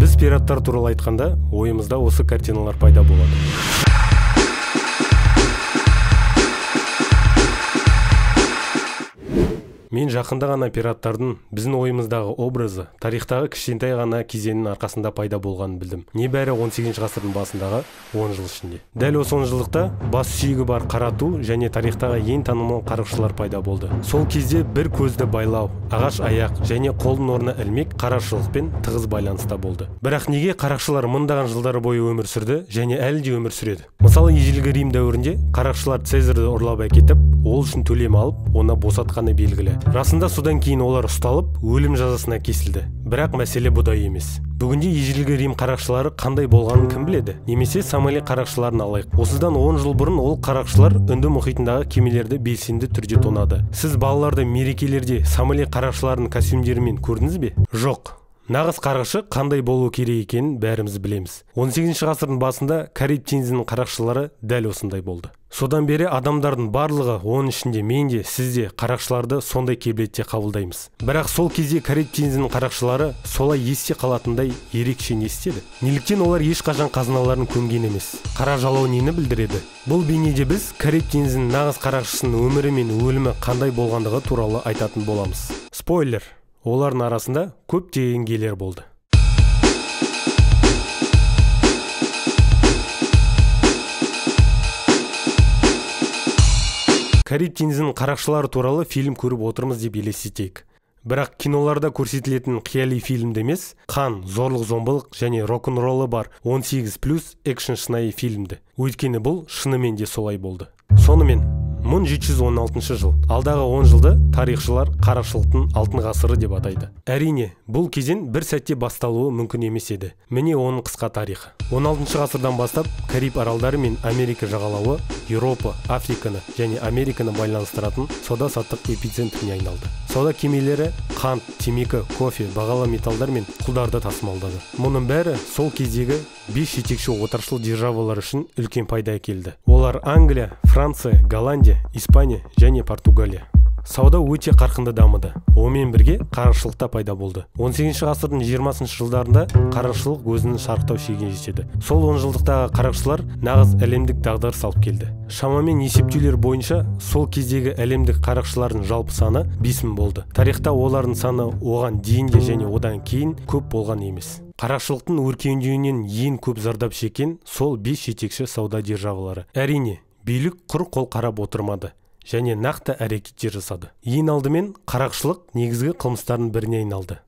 Біз пираттар туралы айтқанда, ойымызда осы картиналар пайда болады. Мен жақында ғана пираттардың біздің ойымыздағы образы тарихтағы кішкентай ғана кезеңнің арқасында пайда болғанын білдім. Небәрі 18 ғасырдың басындағы 10 жыл ішінде. Дәл осы 10 жылдықта бас сүйегі бар қара ту және тарихтағы ең танымал қарақшылар пайда болды. Сол кезде бір көзді байлау, ағаш аяқ және қолдың орнына ілмек қарақшылықпен тығыз байланыста болды. Бірақ неге қарақшылар мыңдаған жылдар бойы өмір сүрді және әлі де өмір сүреді? Мысалы, ежелгі Рим дәуірінде қарақшылар Цезарьді ұрлап әкетіп, ол үшін төлем алып, оны босатқаны белгілі. Расында содан кейін олар ұсталып, өлім жазасына кесілді. Бірақ мәселе бұда емес. Бүгінде ежелгі Рим қарақшылары қандай болғанын кім біледі? Немесе Сомали қарақшыларын алайық. Осыдан 10 жыл бұрын ол қарақшылар Үнді мұхитындағы кемелерді белсенді түрде тонады. Сіз балаларды мерекелерде Сомали қарақшыларының костюмдерімен көрдіңіз бе? Жоқ. Нағыз қарақшы қандай болу керек екенін бәріміз білеміз. 18 ғасырдың басында Кариб теңізінің қарақшылары дәл осындай болды. Содан бері адамдардың барлығы, оның ішінде мен де, сіз де қарақшыларды сондай келбетте қабылдаймыз. Бірақ сол кезде Кариб теңізінің қарақшылары солай есте қалатындай ерекше не істеді? Неліктен олар ешқашан қазыналарын көмген емес? Қара жалау нені білдіреді? Бұл бейнеде біз Кариб теңізінің нағыз қарақшысының өмірі мен өлімі қандай болғандығы туралы айтатын боламыз. Спойлер! Олардың арасында көптеген гейлер болды. Кариб теңізінің қарақшылары туралы фильм көріп отырмыз деп елестетейік. Бірақ киноларда көрсетілетін қияли фильмді емес, қан, зорлық-зомбылық және рок-н-роллы бар 18+ экшн шынайы фильмді. Өйткені бұл шынымен де солай болды. Сонымен, 1716 жыл. Алдағы 10 жылды тарихшылар қарақшылықтың алтын ғасыры деп атайды. Әрине, бұл кезең бір сәтте басталуы мүмкін емес еді. Міне оның қысқа тарихы. 16 ғасырдан бастап Кариб аралдары мен Америка жағалауы Еуропа, Африканы және Американы байланыстыратын сауда-саттық эпицентріне айналды. Сауда кемелері қант, темекі, кофе, бағалы металдар мен құлдарды тасымалдады. Мұның бәрі сол кездегі 5 жетекші отаршыл державалар үшін үлкен пайда әкелді. Олар Англия, Франция, Голландия, Испания және Португалия. Сауда өте қарқынды дамыды. Онымен бірге қарақшылық та пайда болды. 18 ғасырдың 20 жылдарында қарақшылық өзінің шарықтау шегіне жетеді. Сол 10 жылдықтағы қарақшылар нағыз әлемдік дағдарыс алып келді. Шамамен есептеулер бойынша сол кездегі әлемдік қарақшылардың жалпы саны 5000 болды. Тарихта олардың саны оған дейін де және одан кейін көп болған емес. Қарақшылықтың өркендеуінен ең көп зардап шеккен сол 5 жетекші сауда державалары. Әрине, билік құр қол қарап отырмады және нақты әрекеттер жасады. Ең алдымен қарақшылық негізгі қылмыстардың біріне айналды.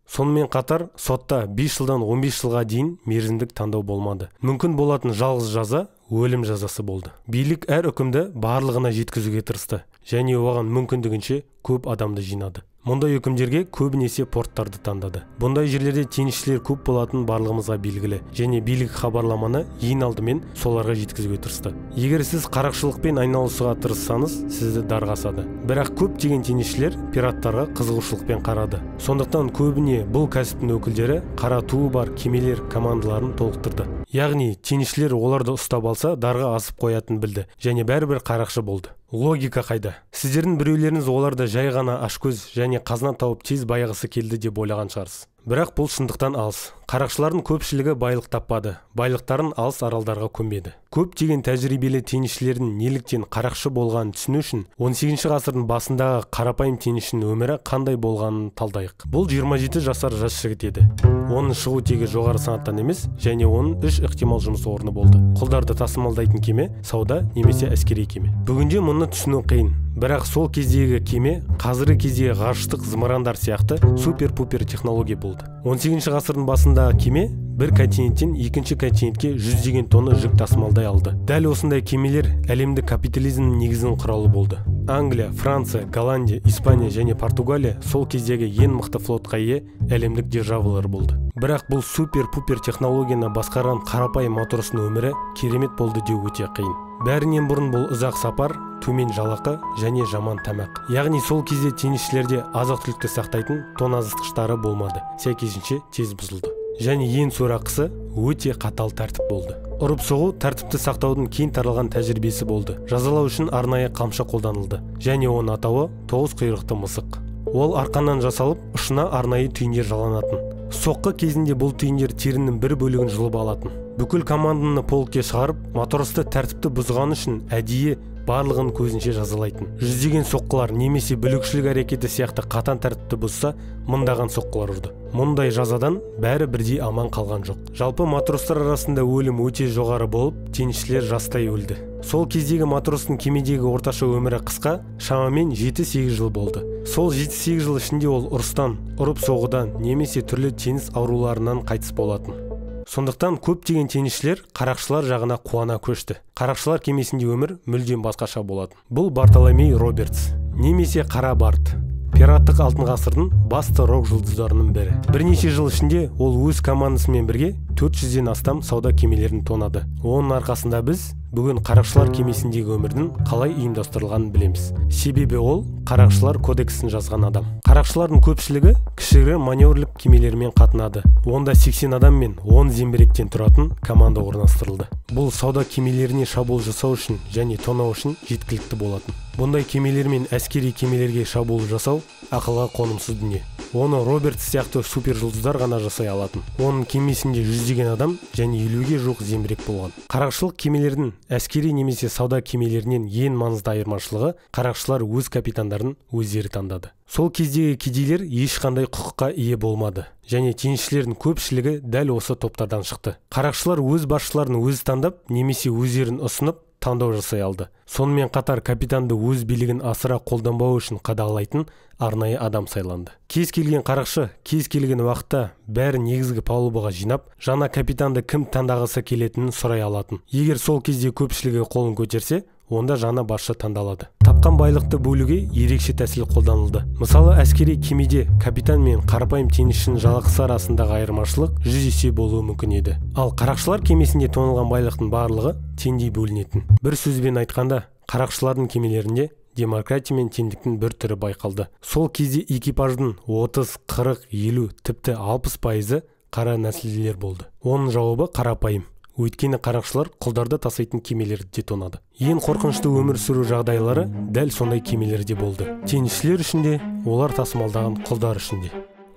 Сонымен қатар сотта 5 жылдан 15 жылға дейін мерзімдік таңдау болмады. Мүмкін болатын жалғыз жаза өлім жазасы болды. Билік әр үкімді барлығына жеткізуге тырысты және оған мүмкіндігінше көп адамды жинады. Мұндай үкімдерге көбінесе порттарды таңдады. Бұндай жерлерде теңізшілер көп болатын барлығымызға белгілі және билік хабарламаны ең алдымен соларға жеткізуге тырысты. Егер сіз қарақшылықпен айналысуға тырыссаңыз, сізді дарға асады. Бірақ көптеген теңізшілер пираттарға қызығушылықпен қарады. Сондықтан көбіне бұл кәсіптің өкілдері қара туы бар кемелер командаларын толықтырды. Яғни теңізшілер оларды ұстап алса, дарға асып қоятынын білді және бәрібір қарақшы болды. Логика қайда? Сіздердің біреулеріңіз оларды жай ғана ашкөз және қазына тауып тез байығысы келді деп ойлаған шығарсыз. Бірақ бұл шындықтан алыс. Қарақшылардың көпшілігі байлық таппады, байлықтарын алыс аралдарға көмбеді. Көптеген тәжірибелі теңізшілердің неліктен қарақшы болғанын түсіну үшін 18 ғасырдың басындағы қарапайым теңізшінің өмірі қандай болғанын талдайық. Бұл 27 жасар жас жігіт еді. Оның шығу тегі жоғары санаттан емес және оның 3 ықтимал жұмыс орны болды. Құлдарды тасымалдайтын кеме, сауда немесе әскери кеме. Бүгінде мұны түсіну қиын. Бірақ сол кездегі кеме қазіргі кездегі ғарыштық зымырандар сияқты супер-пупер технология болды. 18 ғасырдың басындағы кеме бір континенттен екінші континентке жүздеген тонна жүк тасымалдай алды. Дәл осындай кемелер әлемдік капитализмнің негізін құралы болды. Англия, Франция, Голландия, Испания және Португалия сол кездегі ең мықты флотқа ие әлемдік державалар болды. Бірақ бұл супер-пупер технологияны басқарған қарапайым матростың өмірі керемет болды деу өте қиын. Бәрінен бұрын бұл ұзақ сапар, төмен жалақы және жаман тамақ. Яғни сол кезде теңізшілерде азық-түлікті сақтайтын тоңазытқыштары болмады, сәйкесінше тез бұзылды. Және ең сорақысы өте қатал тәртіп болды. Ұрып соғу тәртіпті сақтаудың кең таралған тәжірибесі болды. Жазалау үшін арнайы қамшы қолданылды және оның атауы тоғыз құйрықты мысық. Ол арқаннан жасалып, ұшына арнайы түйіндер жаланатын. Соққы кезінде бұл түйіндер терінің бір бөлігін жұлып алатын. Бүкіл команданы полкке шығарып, матросты тәртіпті бұзған үшін әдейі барлығын көзінше жазалайтын. Жүздеген соққылар немесе бүлікшілік әрекеті сияқты қатаң тәртіпті бұзса, мыңдаған соққылар ұрды. Мұндай жазадан бәрі бірдей аман қалған жоқ. Жалпы матростар арасында өлім өте жоғары болып, теңізшілер жастай өлді. Сол кездегі матростың кемедегі орташа өмірі қысқа, шамамен 7-8 жыл болды. Сол 7-8 жыл ішінде ол ұрыстан, ұрып-соғудан немесе түрлі теңіз ауруларынан қайтыс болатын. Сондықтан көптеген теңізшілер қарақшылар жағына қуана көшті. Қарақшылар кемесінде өмір мүлдем басқаша болатын. Бұл Бартоломей Робертс немесе Қара Барт. Пираттық алтын ғасырдың басты рок жұлдыздарының бірі. Бірнеше жыл ішінде ол өз командасымен бірге 400-ден астам сауда кемелерін тонады. Оның арқасында біз бүгін қарақшылар кемесіндегі өмірдің қалай ұйымдастырылғанын білеміз. Себебі ол қарақшылар кодексін жазған адам. Қарақшылардың көпшілігі кішігірім маневрлік кемелермен қатынады. Онда 80 адам мен 10 зеңбіректен тұратын команда орналастырылды. Бұл сауда кемелеріне шабуыл жасау үшін және тонау үшін жеткілікті болатын. Бұндай кемелер мен әскери кемелерге шабуыл жасау ақылға қонымсыз дүние. Оны Робертс сияқты супержұлдыздар ғана жасай алатын. Оның кемесінде жүздеген адам және 50-ге жуық зеңбірек болған. Қарақшылық кемелердің әскери немесе сауда кемелерінен ең маңызды айырмашылығы қарақшылар өз капитандарын өздері таңдады. Сол кездегі кедейлер ешқандай құқыққа ие болмады және теңізшілердің көпшілігі дәл осы топтардан шықты. Қарақшылар өз басшыларын өзі таңдап немесе өздерін ұсынып таңдау жасай алды. Сонымен қатар капитанды өз билігін асыра қолданбау үшін қадағалайтын арнайы адам сайланды. Кез келген қарақшы кез келген уақытта бәрін негізгі палубаға жинап, жаңа капитанды кім таңдағысы келетінін сұрай алатын. Егер сол кезде көпшілігі қолын көтерсе, онда жаңа басшы таңдалады. Тапқан байлықты бөлуге ерекше тәсіл қолданылды. Мысалы, әскери кемеде капитан мен қарапайым теңізшінің жалақысы арасындағы айырмашылық 100 есе болуы мүмкін еді. Ал қарақшылар кемесінде тоналған байлықтың барлығы теңдей бөлінетін. Бір сөзбен айтқанда, қарақшылардың кемелерінде демократия мен теңдіктің бір түрі байқалды. Сол кезде экипаждың 30, 40, 50, тіпті 60% қара нәсілділер болды. Оның жауабы қарапайым. Өйткені қарақшылар құлдарды таситын кемелерді де тонады. Ең қорқынышты өмір сүру жағдайлары дәл сондай кемелерде болды. Теңізшілер үшін де, олар тасымалдаған құлдар үшін де.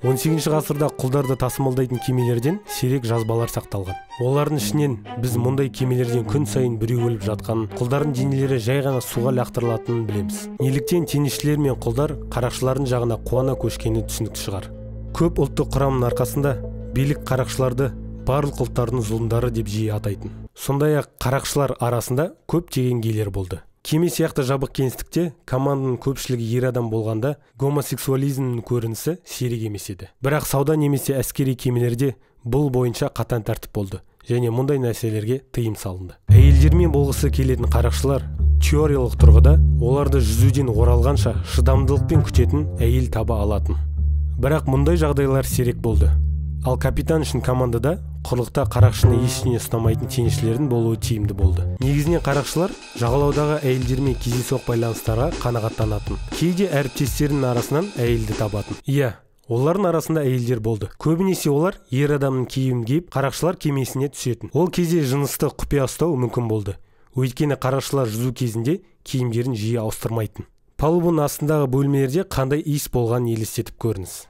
18 ғасырда құлдарды тасымалдайтын кемелерден сирек жазбалар сақталған. Олардың ішінен біз мұндай кемелерден күн сайын біреу өліп жатқанын, құлдардың денелері жай ғана суға лақтырылатынын білеміз. Неліктен теңізшілер мен құлдар қарақшылардың жағына қуана көшкені түсінікті шығар. Көп ұлтты құрамның арқасында билік қарақшыларды барлық ұлттардың зұлымдары деп жиі атайтын. Сондай-ақ қарақшылар арасында көптеген гейлер болды. Кеме сияқты жабық кеңістікте команданың көпшілігі ер адам болғанда гомосексуализмнің көрінісі сирек емес еді. Бірақ сауда немесе әскери кемелерде бұл бойынша қатаң тәртіп болды және мұндай нәрселерге тыйым салынды. Әйелдермен болғысы келетін қарақшылар теориялық тұрғыда оларды жүзуден оралғанша шыдамдылықпен күтетін әйел таба алатын. Бірақ мұндай жағдайлар сирек болды. Ал капитан үшін командада құрлықта қарақшыны ештеңе ұстамайтын теңізшілердің болуы тиімді болды. Негізінен қарақшылар жағалаудағы әйелдермен кездейсоқ байланыстарға қанағаттанатын. Кейде әріптестерінің арасынан әйелді табатын. Иә, олардың арасында әйелдер болды. Көбінесе олар ер адамның киімін киіп, қарақшылар кемесіне түсетін. Ол кезде жынысты құпия ұстау мүмкін болды. Өйткені қарақшылар жүзу кезінде киімдерін жиі ауыстырмайтын. Палубаның астындағы бөлмелерде қандай иіс болғанын елестетіп көріңіз.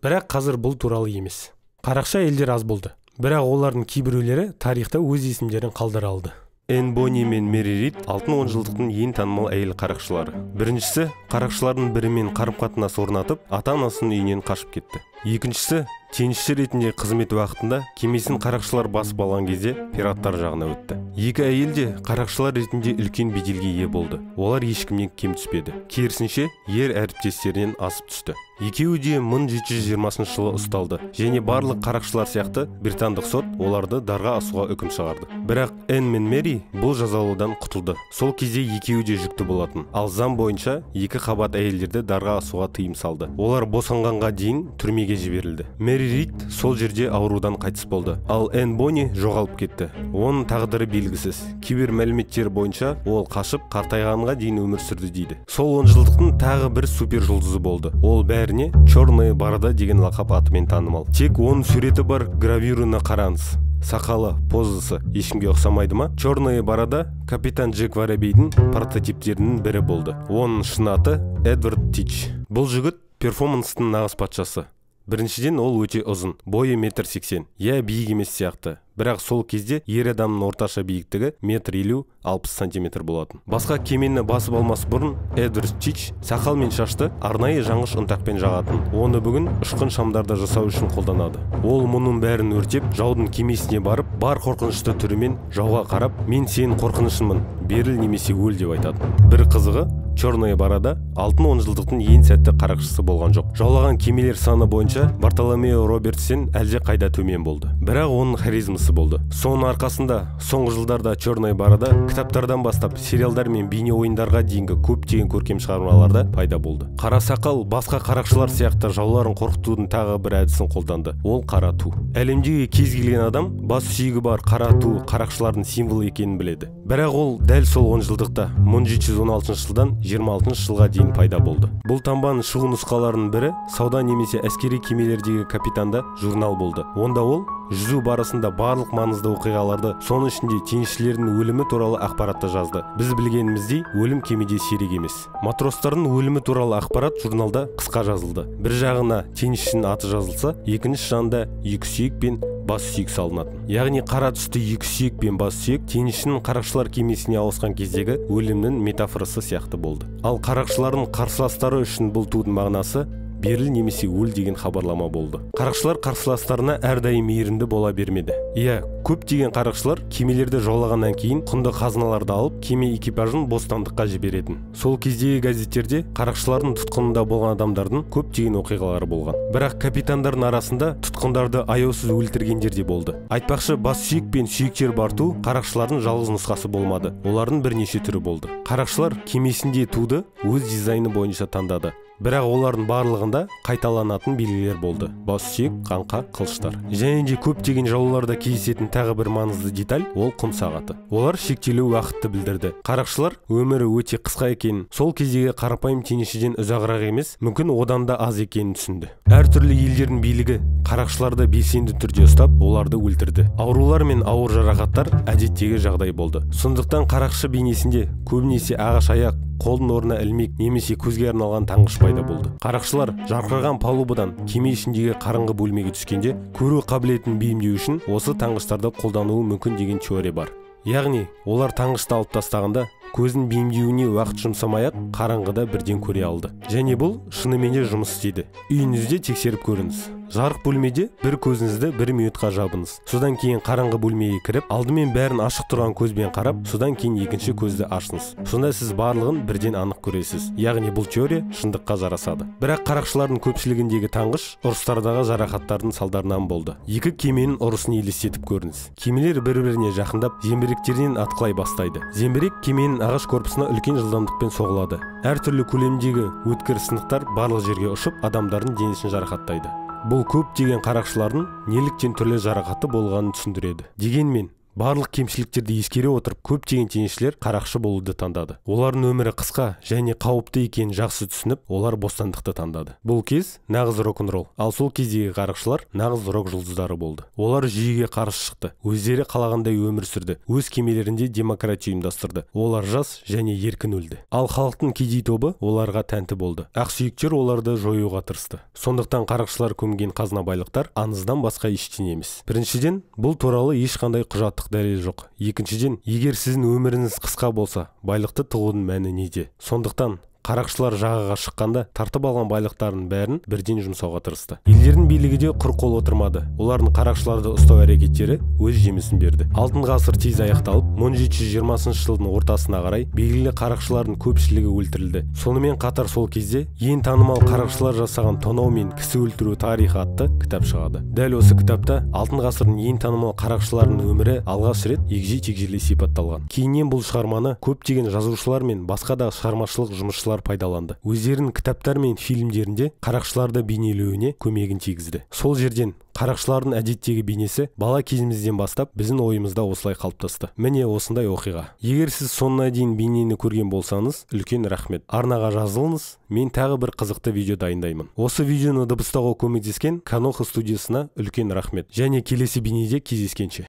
Бірақ қазір бұл туралы емес. Қарақшы әйелдер аз болды. Бірақ олардың кейбіреулері тарихта өз есімдерін қалдыра алды. Энн Бони мен Мэри Рид алтын онжылдықтың ең танымал әйел қарақшылары. Біріншісі қарақшылардың бірімен қарым-қатынас орнатып, ата-анасының үйінен қашып кетті. Екіншісі теңізші ретінде қызмет уақытында кемесін қарақшылар басып алған кезде пираттар жағына өтті. Екі әйел де қарақшылар ретінде үлкен беделге ие болды. Олар ешкімнен кем түспеді. Керісінше, ер әріптестерінен асып түсті. Екеуі де 1720 жылы ұсталды және барлық қарақшылар сияқты британдық сот оларды дарға асуға үкім шығарды. Бірақ Энн мен Мэри бұл жазалаудан құтылды. Сол кезде екеуі де жүкті болатын. Ал заң бойынша екі қабат әйелдерді дарға асуға тыйым салды. Олар босанғанға дейін түрмеге жіберілді. Мэри Рид сол жерде аурудан қайтыс болды. Ал Энн Бони жоғалып кетті. Оның тағдыры белгісіз. Кейбір мәліметтер бойынша ол қашып қартайғанға дейін өмір сүрді дейді. Сол онжылдықтың тағы бір супер жұлдызы болды. Ол бәріне Черная борода деген лақап атымен танымал. Тек оның суреті бар гравюрына қараңыз. Сақалы, позасы ешкімге ұқсамайды ма? Черная борода капитан Джек Воробейдің прототиптерінің бірі болды. Оның шын аты Эдвард Тич. Бұл жігіт перформанстың нағыз патшасы. Біріншіден, ол өте ұзын, бойы 1,80 метр. Иә, биік емес сияқты. Бірақ сол кезде ер адамның орташа биіктігі 1,50-60 сантиметр болатын. Басқа кемені басып алмас бұрын Эдвард Тич сақал мен шашты арнайы жанғыш ұнтақпен жағатын. Оны бүгін ұшқын шамдарды жасау үшін қолданады. Ол мұның бәрін өртеп, жаудың кемесіне барып, бар қорқынышты түрімен жауға қарап, «Мен сенің қорқынышыңмын, беріл немесе өл» деп айтады. Бір қызығы, Черная Борода алтын онжылдықтың ең сәтті қарақшысы болған жоқ. Жаулаған кемелер саны бойынша Бартоломео Робертстен әлде қайда төмен болды. Бірақ оның харизмасы болды. Соның арқасында соңғы жылдарда Черная Борода кітаптардан бастап сериалдар мен бейне ойындарға дейінгі көптеген көркем шығармаларда пайда болды. Қара сақал басқа қарақшылар сияқты жауларын қорқытудың тағы бір әдісін қолданды. Ол қара ту. Әлемдегі кез келген адам бас сүйегі бар қара ту қарақшылардың символы екенін біледі. Бірақ ол дәл сол онжылдықта 1716 жылдан 26 жылға дейін пайда болды. Бұл таңбаның шығу нұсқаларының бірі сауда немесе әскери кемелердегі капитанда журнал болды. Онда ол жүзу барысында барлық маңызды оқиғаларды, соның ішінде теңізшілердің өлімі туралы ақпаратты жазды. Біз білгеніміздей, өлім кемеде сирек емес. Матростардың өлімі туралы ақпарат журналда қысқа жазылды. Бір жағына теңізшінің аты жазылса, екінші жағында екі сүйек пен бас сүйек салынатын. Яғни қара түсті екі сүйек пен бас сүйек теңізшінің қарақшылар кемесіне ауысқан кездегі өлімнің метафорасы сияқты болды. Ал қарақшылардың қарсыластары үшін бұл тудың мағынасы беріл немесе өл деген хабарлама болды. Қарақшылар қарсыластарына әрдайым мейірімді бола бермеді. Иә, көптеген қарақшылар кемелерді жаулағаннан кейін құнды қазыналарды алып, кеме экипажын бостандыққа жіберетін. Сол кездегі газеттерде қарақшылардың тұтқынында болған адамдардың көптеген оқиғалары болған. Бірақ капитандардың арасында тұтқындарды аяусыз өлтіргендер де болды. Айтпақшы, бас сүйек пен сүйектер бар ту қарақшылардың жалғыз нұсқасы болмады. Олардың бірнеше түрі болды. Қарақшылар кемесінде туды өз дизайны бойынша таңдады. Бірақ олардың барлығында қайталанатын белгілер болды. Бас сүйек, қаңқа, қылыштар. Және де көптеген жауларда кездесетін тағы бір маңызды деталь ол құм сағаты. Олар шектеулі уақытты білдірді. Қарақшылар өмірі өте қысқа екенін, сол кездегі қарапайым теңізшіден ұзағырақ емес, мүмкін одан да аз екенін түсінді. Әртүрлі елдердің билігі қарақшыларды белсенді түрде ұстап, оларды өлтірді. Аурулар мен ауыр жарақаттар әдеттегі жағдай болды. Сондықтан қарақшы бейнесінде көбінесе ағаш аяқ, қолдың орнына ілмек немесе көзге арналған таңғыш пайда болды. Қарақшылар жарқыраған палубадан кеме ішіндегі қараңғы бөлмеге түскенде көру қабілетін бейімдеу үшін осы таңғыштарды қолдануы мүмкін деген теория бар. Яғни, олар таңғышты алып тастағанда көзін бейімдеуіне уақыт жұмсамай-ақ қараңғыда бірден көре алды. Және бұл шынымен де жұмыс істейді. Үйіңізде тексеріп көріңіз. Жарық бөлмеде бір көзіңізді бір минутқа жабыңыз. Содан кейін қараңғы бөлмеге кіріп, алдымен бәрін ашық тұрған көзбен қарап, содан кейін екінші көзді ашыңыз. Сонда сіз барлығын бірден анық көресіз. Яғни бұл теория шындыққа жарасады. Бірақ қарақшылардың көпшілігіндегі таңғыш ұрыстардағы жарақаттардың салдарынан болды. Екі кеменің ұрысын елестетіп көріңіз. Кемелер бір-біріне жақындап, зеңбіректерінен атқылай бастайды. Зеңбірек кеменің ағаш корпусына үлкен жылдамдықпен соғылады. Әртүрлі көлемдегі өткір сынықтар барлық жерге ұшып, адамдардың денесін жарақаттайды. Бұл көптеген қарақшылардың неліктен түрлі жарақаты болғанын түсіндіреді. Дегенмен, барлық кемшіліктерді ескере отырып, көптеген теңізшілер қарақшы болуды таңдады. Олардың өмірі қысқа және қауіпті екенін жақсы түсініп, олар бостандықты таңдады. Бұл кез нағыз рок-н-ролл, ал сол кездегі қарақшылар нағыз рок жұлдыздары болды. Олар жүйеге қарсы шықты, өздері қалағандай өмір сүрді, өз кемелерінде демократия ұйымдастырды. Олар жас және еркін өлді. Ал халықтың кедей тобы оларға тәнті болды. Ақсүйектер оларды жоюға тырысты. Сондықтан қарақшылар көмген қазына байлықтар аңыздан басқа ештеңе емес. Біріншіден, бұл туралы ешқандай құжаттық дәлел жоқ. Екіншіден, егер сіздің өміріңіз қысқа болса, байлықты тығудың мәні неде? Сондықтан қарақшылар жағаға шыққанда тартып алған байлықтарының бәрін бірден жұмсауға тырысты. Елдердің билігі де құр қол отырмады. Олардың қарақшыларды ұстау әрекеттері өз жемісін берді. Алтын ғасыр тез аяқталып, 1720 жылдың ортасына қарай белгілі қарақшылардың көпшілігі өлтірілді. Сонымен қатар сол кезде ең танымал қарақшылар жасаған тонау мен кісі өлтіру тарихы атты кітап шығады. Дәл осы кітапта алтын ғасырдың ең танымал қарақшыларының өмірі алғаш рет егжей-тегжейлі сипатталған. Кейіннен бұл шығарманы көптеген жазушылар мен басқа да шығармашылық жұмысшылар пайдаланды. Өздерінің кітаптар мен фильмдерінде қарақшыларды бейнелеуіне көмегін тигізді. Сол жерден қарақшылардың әдеттегі бейнесі бала кезімізден бастап біздің ойымызда осылай қалыптасты. Міне осындай оқиға. Егер сіз соңына дейін бейнені көрген болсаңыз, үлкен рахмет. Арнаға жазылыңыз, мен тағы бір қызықты видео дайындаймын. Осы видеоны дыбыстауға көмектескен Каноха студиясына үлкен рахмет. Және келесі бейнеде кездескенше.